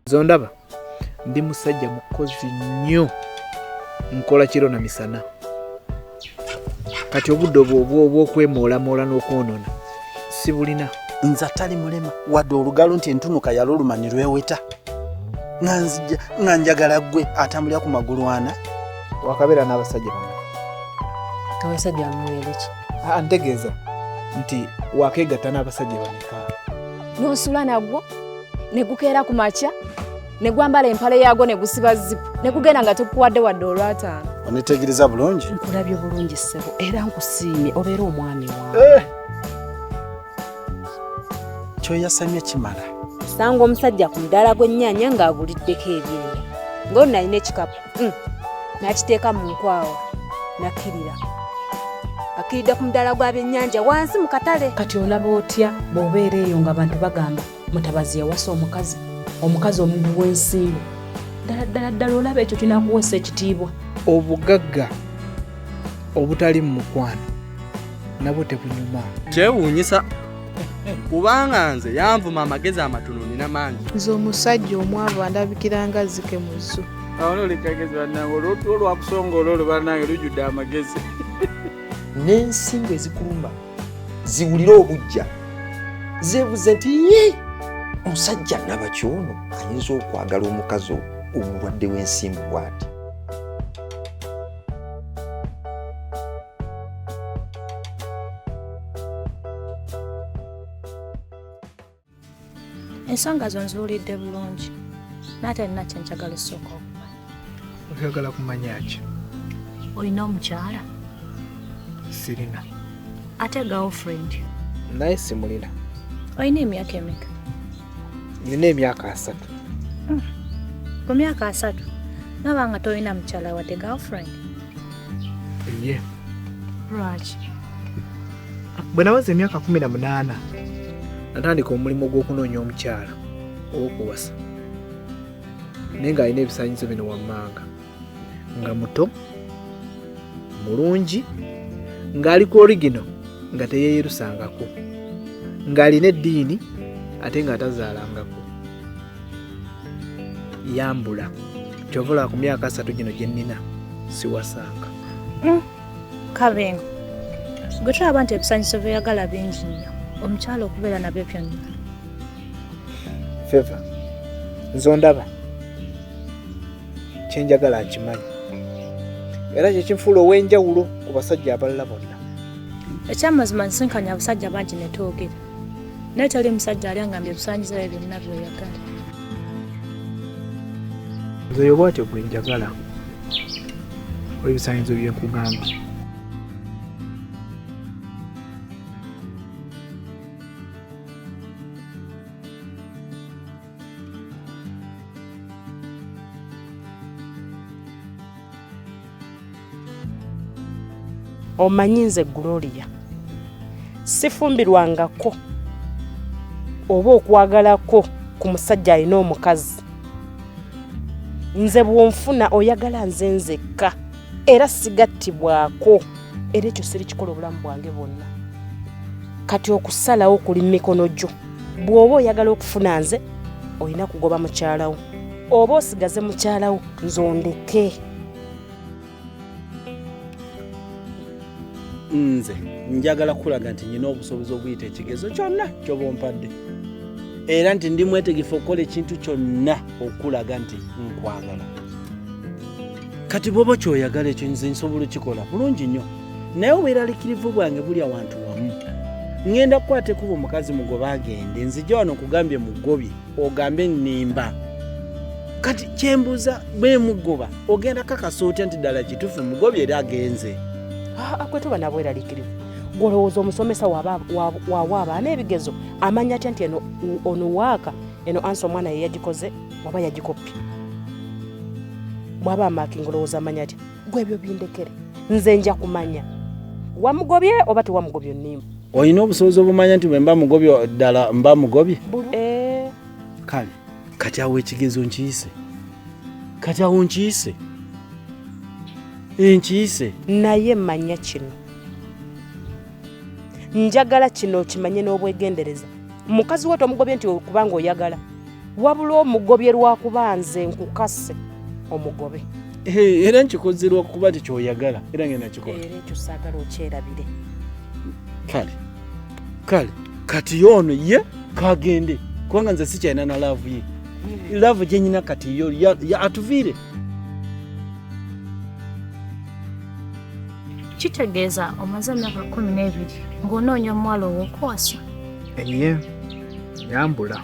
Zondaba ndi musajja mukozi nnyo, nkola kiro na misana. Kati obudde obwo obw'okwemoolamoola n'okwonoona sibulina. Nze atali mulema wadde olugalo nti entunuka yaluluma ne lweweta, nga nzija nga njagala ggwe atambulira ku magulu ana. Wakabeera n'abasajja bameka? Abasajja bamubeere ki? Ah, ntegeeza nti wakeegatta n'abasajja bameka? N'osula nagwo ne gukeera ku makya ne gwambala empale yaagwo ne gusiba zipu ne gugenda nga tekukuwadde wadde olwataano. Onetegereza bulungi? Nkulabye bulungi ssebo, era nkusiimye obeera omwami wange. Kyoyasamye kimala. Osanga omusajja ku mudaala gw'ennyaanya ng'aguliddeko ebyenda, ng'ono alina ekikapu n'akiteeka mu nkwawa n'akkirira. Akkiridde ku mudaala gwa byennyanja wansi mu katale. Kati olaba otya bw'obeera eyo ng'abantu bagamba Mutabazi yawasa omukazi, omukazi omubi w'ensimbu. Ddala ddala ddala olaba ekyo kinaakuweesa ekitiibwa? Obugagga obutali mu mukwano nabwo tebunyuma. Kyewuunyisa kubanga nze yanvuma amagezi amatono nina mangi. Nze omusajja omwavu andabikira nga zzike mu zoo. Awo nolekagezi bannange, olwo lwakusongola olwo bannange lujjudde amagezi. N'ensimbu ezikuluma ziwulire obujja zeebuze nti yii, omusajja nabaki ono ayinza okwagala omukazi omulwadde w'ensimbu bw'ati. Ensonga zo nziwulidde bulungi, naye nina kye njagala osooka okumanya. Oyagala kumanya ki? Olina omukyala? Sirina. Ate girlfriend? Naye simulina. Olina emyaka emeka? Nina emyaka 30. Ku myaka 30 naba nga tolina mukyala wadde girlfriend? Ye. Lwaki? Bwe naweza emyaka 18 natandika omulimu gw'okunoonya omukyala ow'okuwasa, naye ng'alina ebisaanyizo bino wammanga: nga muto, mulungi, ng'ali ku origino, nga teyeeyerusangako, ng'alina eddiini ate ng'atazaalangako. Yambula kyova olaba ku myaka 30 gino gye nnina siwasanga. Kabengo, gwe tulaba nti ebisaanyizo by'oyagala bingi nnyo, omukyala okubeera nabyo byonna. Feva, nze ondaba kye njagala nkimanyi, era kye kinfuula ow'enjawulo ku basajja abalala bonna. Ekyamazima nsinkanye abasajja bangi ne twogera, naye teri musajja ali angambye ebisaanyizo bye byonna by'oyagala. Nze oyo bw'atyo gwe njagala, olw'ebisaanyizo bye nkugambye. Omanyi nze Gloria sifumbirwangako oba okwagalako ku musajja alina omukazi. Nze bw'onfuna oyagala nze nzekka, era sigattibwako, era ekyo sirikikola obulamu bwange bwonna. Kati okusalawo kuli mu mikono gyo. Bw'oba oyagala okufuna nze olina kugoba mukyalawo, oba osigaze mukyalawo nze ondeke. Nze njagala kukulaga nti nnina obusobozi obuyita ekigezo kyonna ky'oba ompadde, era nti ndi mwetegefu okukola ekintu kyonna okulaga nti nkwagala. Kati bw'oba kyoyagala ekyo nze nsobola okukikola bulungi nnyo, naye obweraliikirivu bwange buli awantu wamu. Ŋŋenda kukwata ekkubo omukazi mugobe agende, nzije wano nkugambye mugobye, ogambe nnimba. Kati kyembuuza, bwe mugoba ogenda kakasa otya nti ddala kituufu mugobye era agenze? Gwe toba na bweraliikirivu. Gwe olowooza omusomesa waawa abaana ebigezo amanya atya nti eno ono waaka eno ansa omwana ye yagikoze oba yagikoppye? Bw'aba amaakinga olowooza amanya atya? Gwe ebyo bindekere, nze nja kumanya wamugobye oba tewamugobye onnimba. Olina obusobozi obumanya nti bwe mba mugobye ddala mba mugobye? Kale kati awo ekigezo nkiyise, kati awo nkiyise, nkiyise. Naye manya kino, njagala kino okimanye n'obwegendereza. Mukazi wo tomugobye nti kubanga oyagala, Wabula omugobye lwakuba nze nkukase omugobe. Era nkikoze lwakuba tekyoyagala era ngenda kikola. Era ekyo saagala okyerabire. Kale kale kati yono ye kagende kubanga nze sikyalina na laavu ye. Laavu gye nyina kati yo atuviire. Kitegeeza omaze emyaka 12 ng'onoonya omuwala ow'okuwasa. Eye yambula.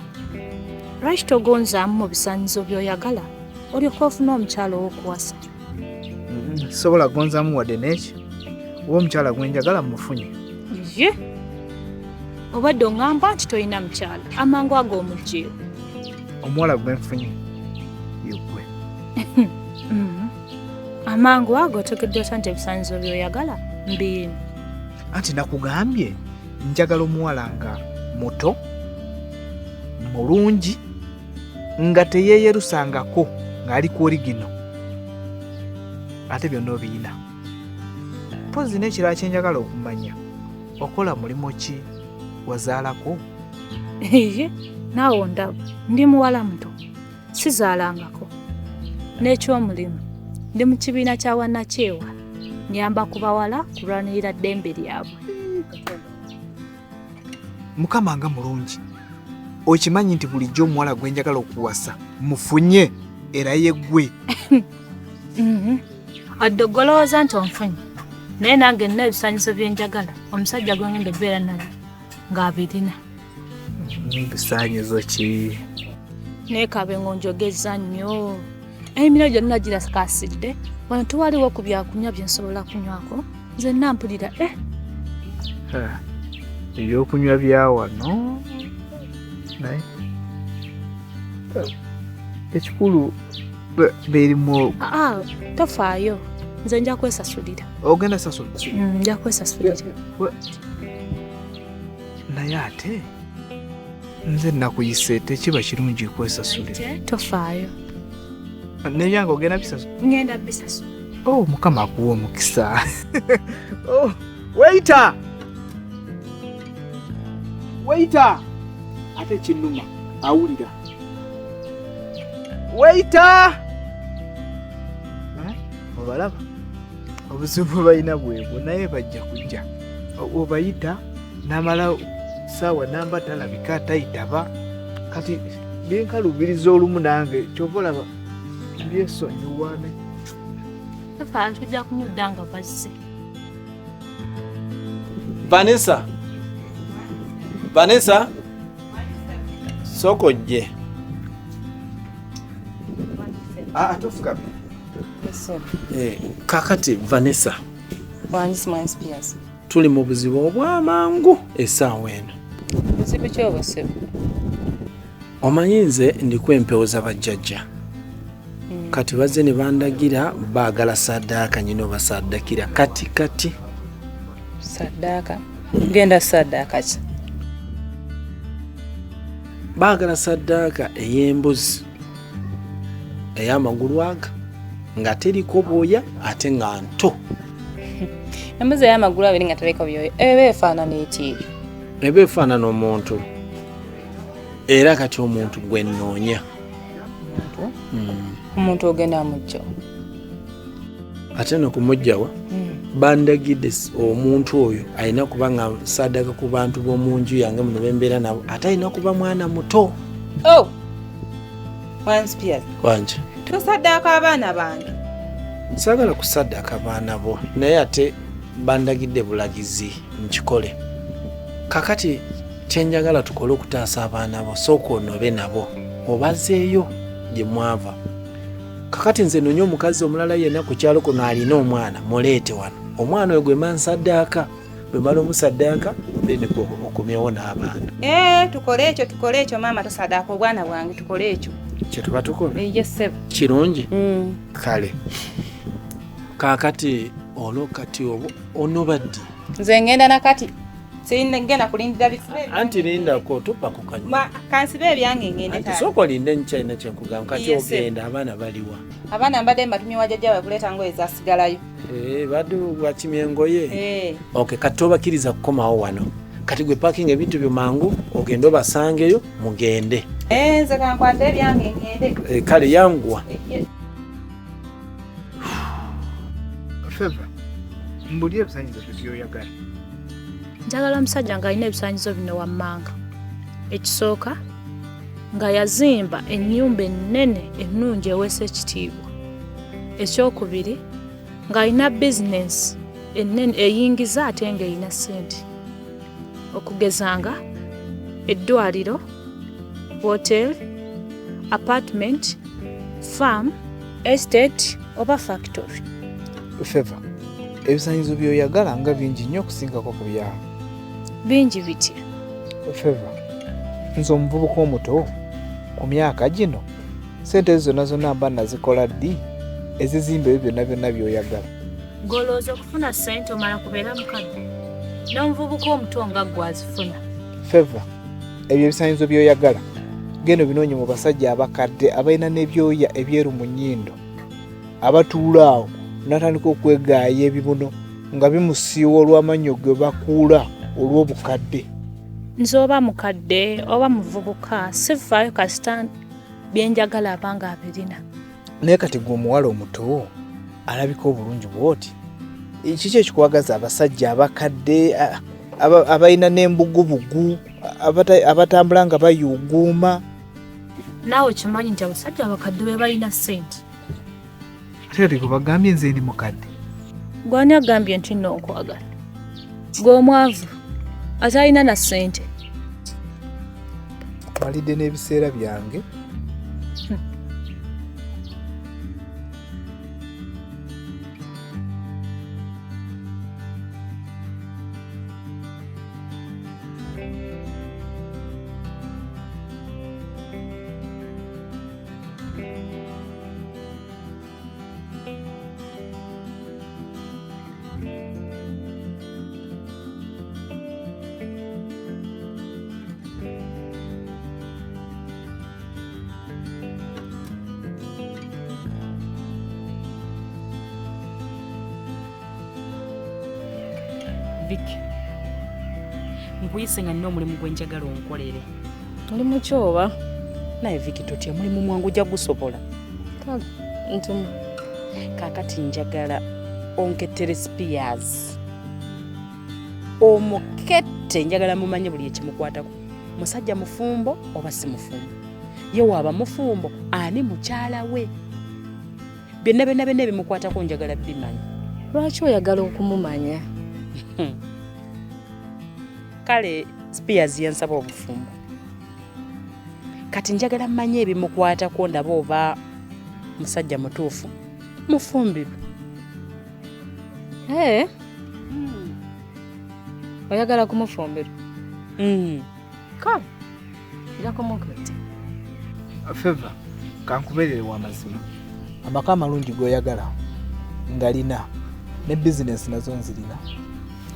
Lwaki togonzaamu mu bisaanyizo by'oyagala olyoke ofune omukyala ow'okuwasa? Sobola gonzaamu wadde n'eki oba omukyala gwe njagala mufunye. Ye obadde oŋŋamba nti tolina mukyala amangu ago omugyewo. Omuwala gwe nfunye ye ggwe. Amangu ago otegedde otya nti ebisaanyizo by'oyagala mbiyina? Anti nakugambye njagala omuwala nga muto, mulungi, nga teyeeyerusangako ng'ali ku origino, ate byonna obiyina. Mpozzi n'ekirala kye njagala okumanya, okola mulimu ki, wazaalako? Ye naawe ondaba ndi muwala muto, sizaalangako. N'ekyomulimu ndi mu kibiina kya wannakyewa, nnyamba ku bawala kulwanirira ddembe lyabwe. Mukama nga mulungi. Okimanyi nti bulijjo omuwala gwe njagala okuwasa mufunye era ye ggwe. Adde golowooza nti onfunye, naye nange nina ebisaanyizo bye njagala omusajja gwe ngenda okubeera naye ng'abirina. Bisaanyizo ki? Naye kabe ng'onjogeza nnyo, emiro gyonna girakaasidde wano tewaliwo ku byakunywa bye nsobola kunywako, nze nna mpulira Ebyokunywa bya wano naye ekikulu berimu. Tofaayo, nze nja kwesasulira. Ogenda sasula? Nja kwesasulira. Naye ate nze nakuyise tekiba kirungi kwesasulira. Tofaayo. Nebyange ogenda bisasula? Ngenda bisasula. Oh, Mukama akuwa omukisa. Oh, waiter! Waiter! Ate kinnuma awulira. Waiter! Obalaba obuzibu balina bwebwo naye bajja kujja. Obayita n'amala saawa namba talabika tayitaba. Kati binkalubiriza olumu nange kyova olaba byesonyiwa. Tofaayo, tujja kunyudda nga bazze. Vanessa, Vanessa, sooka ojje. Tofuka. Kakati Vanessa, tuli mu buzibu obw'amangu essaawa eno. Buzibu ki obwo ssebo? Omanyi nze ndiku empewo z'abajjajja. Kati bazze ne bandagira baagala saddaaka nyina obasaddakira kati kati. Saddaaka? Genda saddaaka ki? Baagala saddaaka ey'embuzi ey'amagulu aga nga teriko bwoya ate nga nto. Embuzi ey'amagulu abiri nga teriko byoya eba efaanana eti? Eba efaanana omuntu, era kati omuntu gwe nnoonya. Omuntu ogenda amugjawo? Ate nokumugjawa bandagidde omuntu oyo alina kuba nga saddaaka ku bantu b'omu nju yange muno bembeera nabo, ate alina kuba mwana muto. Oh! Spears. Wanje. Tosaddaaka abaana bange. Saagala kusaddaaka baana bo, naye ate bandagidde bulagizi nkikole. Kakati kyenjagala tukole okutaasa abaana bo, sooka onobe nabo obazeeyo gye mwava. Kakati nze nonye omukazi omulala yenna ku kyalo kuno alina omwana, muleete wano. Omwana oyo gwe mansaddaaka, bwe mala omusaddaaka then okomyewo n'abaana. Eh, tukole ekyo, tukole ekyo maama, tosaddaaka obwana bwange, tukole ekyo. Kyetuba tukola. Ye ssebo. Kirungi. Kale kaakati olwo kati obo onoba ddi? Nze ngenda nakati. Sirina kulindira bisibe. Anti lindako tupa ku kanywa. Kansibe ebyange ngende. Anti sooka olinde, nkyalina kyenkugamba. Kati Yes, sir. ogenda, abaana baliwa? Abaana mbadde mbatumye wa jjajja waabwe kuleeta ngoye zasigalayo. Eh, badde bwakimya engoye. Eh. Okay, kati tobakkiriza kukomawo wano. Kati gwe pakinga ebintu byo mangu ogende obasangeyo mugende. Eh, nze kankwate ebyange ngende. Eh, kale yanguwa. Favor, mbuli ebisanyizo byoyagala. Njagala omusajja ng'alina ebisaanyizo bino wammanga. Ekisooka, nga yazimba ennyumba ennene ennungi eweesa ekitiibwa. Ekyokubiri, ng'alina bizinensi ennene eyingiza ate ng'erina ssente. Okugeza nga eddwaliro, woteeri, apartment, farm, estate oba factory. Favor, ebisaanyizo by'oyagala nga bingi nnyo okusingako ku byange. Bingi bitya? Favor, nze omuvubuka omuto ku myaka gino ssente ezo zonna zonna mba nazikola ddi ezizimba ebyo byonna byonna by'oyagala? Ng'olowooza okufuna ssente omala kubeera mukadde? N'omuvubuka omuto nga ggwe azifuna. Favor, ebyo ebisaanyizo by'oyagala genda obinoonye mu basajja abakadde abalina n'ebyoya ebyeru mu nnyindo abatuula awo n'atandika okwegaaya ebibuno nga bimusiiwa olw'amannyo ge bakuula olw'obukadde. Nze oba mukadde oba muvubuka sifaayo kasita bye njagala aba nga abirina. Naye kati gwe omuwala omuto alabika obulungi bw'oti, kiki ekikwagaza abasajja abakadde abalina n'embugubugu abatambula nga bayuuguuma? Naawe kimanyi nti abasajja abakadde be balina ssente. Ate kati gwe bagambye nze ndi mukadde. Gwe ani agambye nti nno nkwagala? Gwe omwavu atalina na ssente. Malidde n'ebiseera byange. Vicky, nkuyise nga nina omulimu gwe njagala onkolere. Mulimu ki oba? Naye Vicky totya, mulimu mwangu ojja gusobola. Kale, ntuma. Kaakati njagala onkettere Spears. Omukette njagala mumanye buli ekimukwatako. Musajja mufumbo oba si mufumbo? Ye waaba mufumbo, ani mukyala we? Byonna byonna byonna ebimukwatako njagala bimanya. Lwaki oyagala okumumanya? Kale Spears yansaba obufumbo. Kati njagala mmanye ebimukwatako ndaba oba musajja mutuufu mufumbirwe. Ee? Oyagala kumufumbirwa? Kale, nja kumuketta. Favor, kankubeerere wa mazima. Amaka amalungi g'oyagala ngalina ne bizinensi nazo nzirina.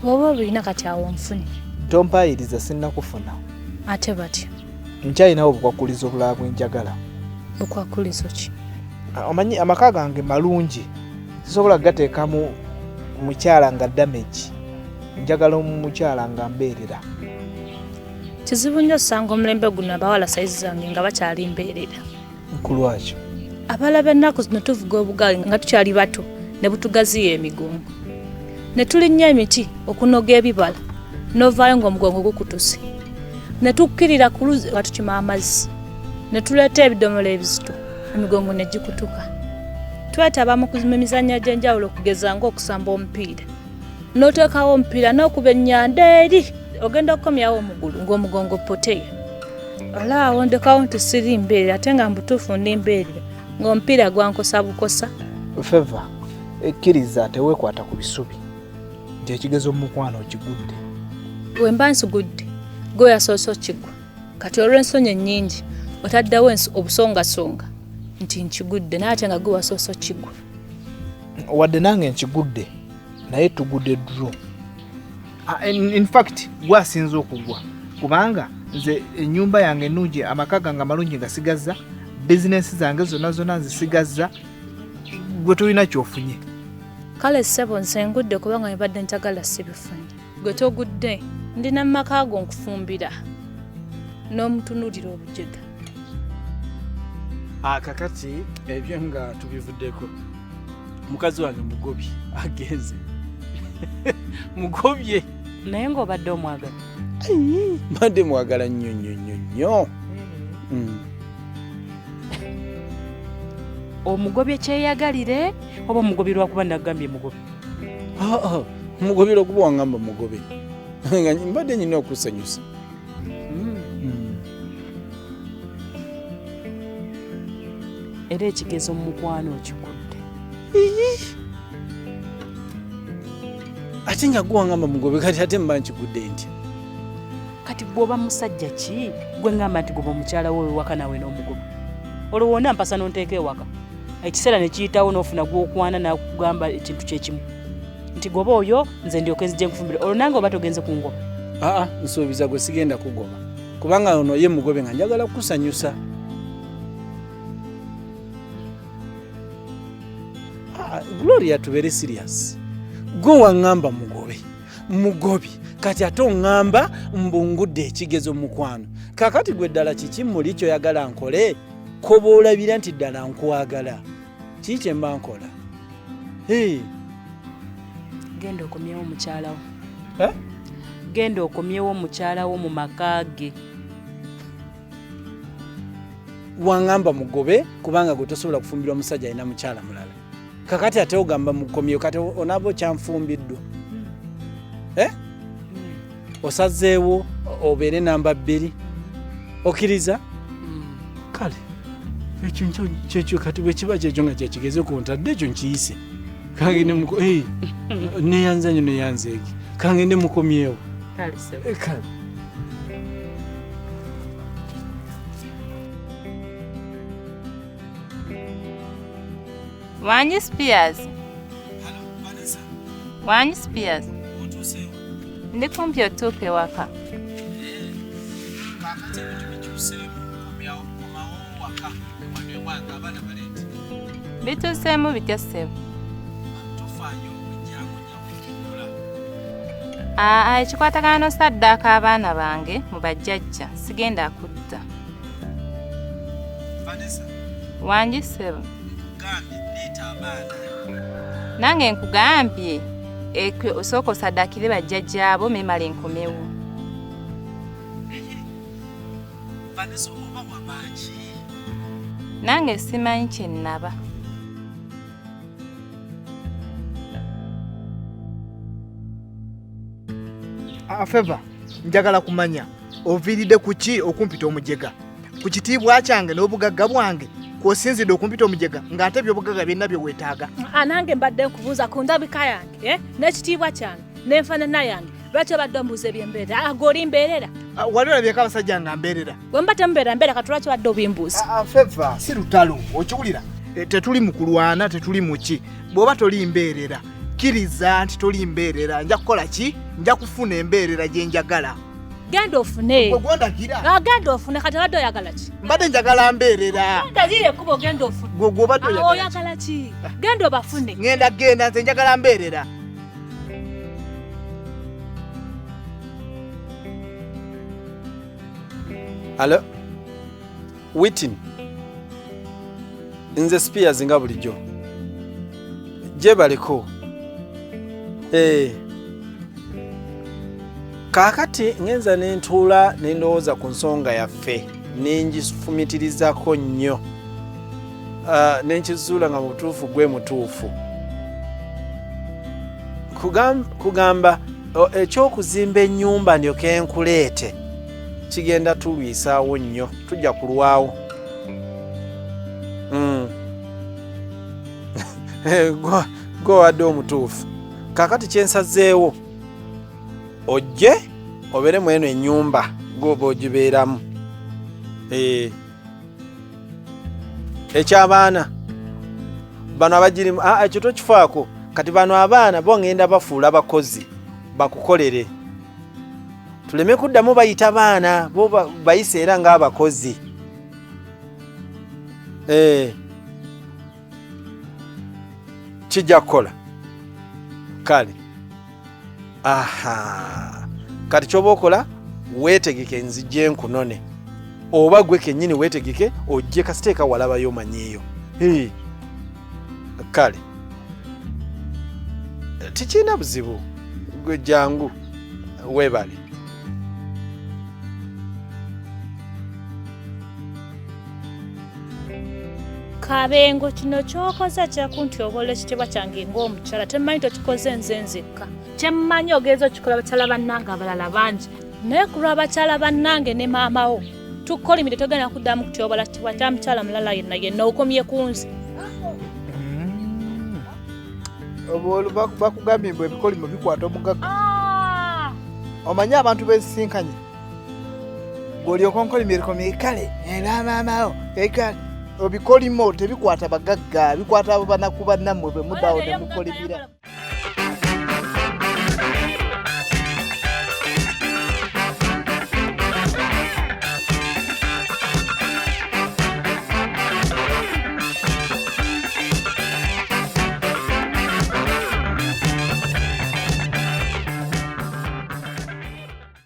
Bw'oba obirina kati awo nfunye. Tompaayiriza sinnakufuna. Ate batya? Nkyalinawo obukwakkulizo obulala bwe njagala. Bukwakkulizo ki? Omanyi amaka gange malungi, sisobola kugateekamu mukyala nga damage. Njagala omukyala nga mbeerera. Kizibu nnyo osanga omulembe guno abawala sayizi zange nga bakyali mbeerera. Ku lwaki? Abawala b'ennaku zino tuvuga obugaali nga tukyali bato ne butugaziya emigongo. Ne tulinnya emiti okunoga ebibala n'ovaayo ng'omugongo gukutuse. Ne tukkirira ku luzzi nga tukima amazzi. Ne tuleeta ebidomola ebizito emigongo ne gikutuka. Twetaba mu mizannyo egy'enjawulo okugeza ng'okusamba omupiira. N'oteekawo omupiira n'okuba ennyanda eri ogenda okukomyawo omugulu ng'omugongo poteya. Olaawo ndekawo nti siri mbeerera ate nga mu butuufu ndi mbeerera ng'omupiira gwankosa bukosa. Favor, kkiriza teweekwata ku bisubi nti ekigezo mu mukwano okigudde. Bwe mba nsigudde gwe yasoose okigwa kati olw'ensonyi ennyingi otaddewo obusongasonga nti nkigudde naye ate nga gwe wasoose okigwa. Wadde nange nkigudde naye tugudde draw. In fact gwe asinze okugwa kubanga nze ennyumba yange ennungi, amaka gange amalungi ngasigazza, bizinensi zange zonna zonna nzisigazza, gwe tolina ky'ofunye. Kale ssebo nze ngudde kubanga bibadde njagala sibifunye. Gwe togudde, ndi na mu maka go nkufumbira n'omutunuulira obujega. Kakati ebyo nga tubivuddeko, mukazi wange mugobye, agenze mugobye. Naye ng'obadde omwagala? Mbadde mwagala nnyo nnyo nnyo nnyo. Omugobye kyeyagalire oba omugobye lwakuba nagambye mugobe? Mugobye lwakuba wangamba mugobe, nga mbadde nyina okusanyusa. Era ekigezo mu mukwano okigudde. Ate nga gwe wangamba mugobe, kati ate mba nkigudde ntya? Kati gwoba musajja ki gwe ngamba nti goba omukyala wo ewaka nawe n'omugoba? Olwo wonna mpasa n'onteeka ewaka, ekiseera ne kiyitawo n'ofuna gw'okwana n'akugamba ekintu kyekimu nti goba oyo nze ndyoke nzije nkufumbire, olwo nange oba togenze kungoba? Aa, nsuubiza gwe sigenda kugoba, kubanga ono ye mugobe nga njagala kukusanyusa. Gloria, tubeere serious. Gwe waŋŋamba mugobe, mugobi, kati ate oŋŋamba mbungudde ekigezo mukwano. Kakati gwe ddala kiki muli kyoyagala nkole koba olabira nti ddala nkwagala? Kiki kye mba nkola? Genda okomyewo mukyalawo. Genda okomyewo mukyalawo mu maka ge. Waŋŋamba mugobe kubanga gwe tosobola kufumbirwa musajja alina mukyala mulala. Kakati ate ogamba mukomyewo, kati onaaba okyanfumbiddwa. Osazeewo obeere namba 2, okkiriza? Kale ekyo kyekyo, kati bwe kiba kyekyo nga kyekigeze ku ntadde ekyo nkiyise. Kangende neyanza nnyo, neyanzeege, kangende mukomyewo. Kale. Wangi Spears. Wangi Spears. Ndi kumpi otuuka ewaka. Kakati ebintu bikyuseemu, komawo waka ewano ewange, abaana baleete. Bituuseemu bitya ssebo? Tofaayo, ojjangu nja kunyonnyola. Aa, ekikwatagana n'osaddaaka abaana bange mu bajjajja sigenda kudda. Vanessa. Wangi ssebo. Nkugambye leeta abaana. Nange nkugambye osooka osaddaakire bajjajjaabo memale nkomewo. Vanessa, oba wabaaki? Nange simanyi kye nnaba. Feva, njagala kumanya oviiridde ku ki okumpita omujega? Ku kitiibwa kyange n'obugagga bwange kw'osinzidde okumpita omujega ng'ate ebyobugagga byonna bye weetaaga? Nange mbadde nkubuuza ku ndabika yange n'ekitiibwa kyange n'enfaanana yange, lwaki obadde ombuuza ebyembeerera? Gwe oli mbeerera? Wali olabyeko abasajja nga mbeerera? Bwe mba temubeera mbeera, kati lwaki obadde obimbuuza? Feva, si lutalo, okiwulira? Tetuli mu kulwana, tetuli mu ki. Bw'oba toli mbeerera, kkiriza nti toli mbeerera. Nja kukola ki? Nja kufuna embeerera gye njagala. Genda ofune. Gwe gwondagira. Genda ofune, kati obadde oyagala ki? Mbadde njagala mbeerera. Ndagirira ekkubo, genda ofune. Gwe obadde oyagala ki? Oyagala ki? Genda obafune. Ngenda genda, nze njagala mbeerera. Alo, Witin, nze Spears nga bulijjo. Gyebaleko. Kaakati ngenza ne ntuula ne ndowooza ku nsonga yaffe ne ngifumitirizako nnyo. Ne nkizuula nga mu butuufu gwe mutuufu. Kugamba eky'okuzimba ennyumba ndyoke nkuleete kigenda tulwisaawo nnyo, tujja kulwawo. Gwe wadde omutuufu. Kaakati kye nsazeewo, ojje obeere mu eno ennyumba gw'oba ogibeeramu. Eky'abaana bano abagirimu, ekyo tokifaako. Kati bano abaana bo ngenda bafuula bakozi bakukolere, tuleme kuddamu bayita baana bo bayise era ng'abakozi. Kijja kukola. Kale aha, kati kyoba okola weetegeke nzije nkunone. Oba gwe kennyini weetegeke ojje kasiteeka walabayo omanyiiyo. Kale tekirina buzibu, gwe jangu weebale. Kabengo kino ky'okoze kyakuntyobola ekitiibwa kyange ng'omukyala. Temmanyi tokikoze nze nzekka. Kyemmanyi ogenza okikola bakyala bannange abalala bangi, naye ku lw'abakyala bannange ne maama wo tukolimire togenda kuddamu kutyobola kitiibwa kya mukyala mulala yenna yenna okomye ku nze. Bakugambye mbu ebikolimo bikwata omugagga. Omanyi abantu bensisinkanye gw'olyoka onkolimira komye kale era maamawo ekale ebikolimo tebikwata bagagga, bikwata abo banaku bannammwe bwe muddawo ne mukolimira.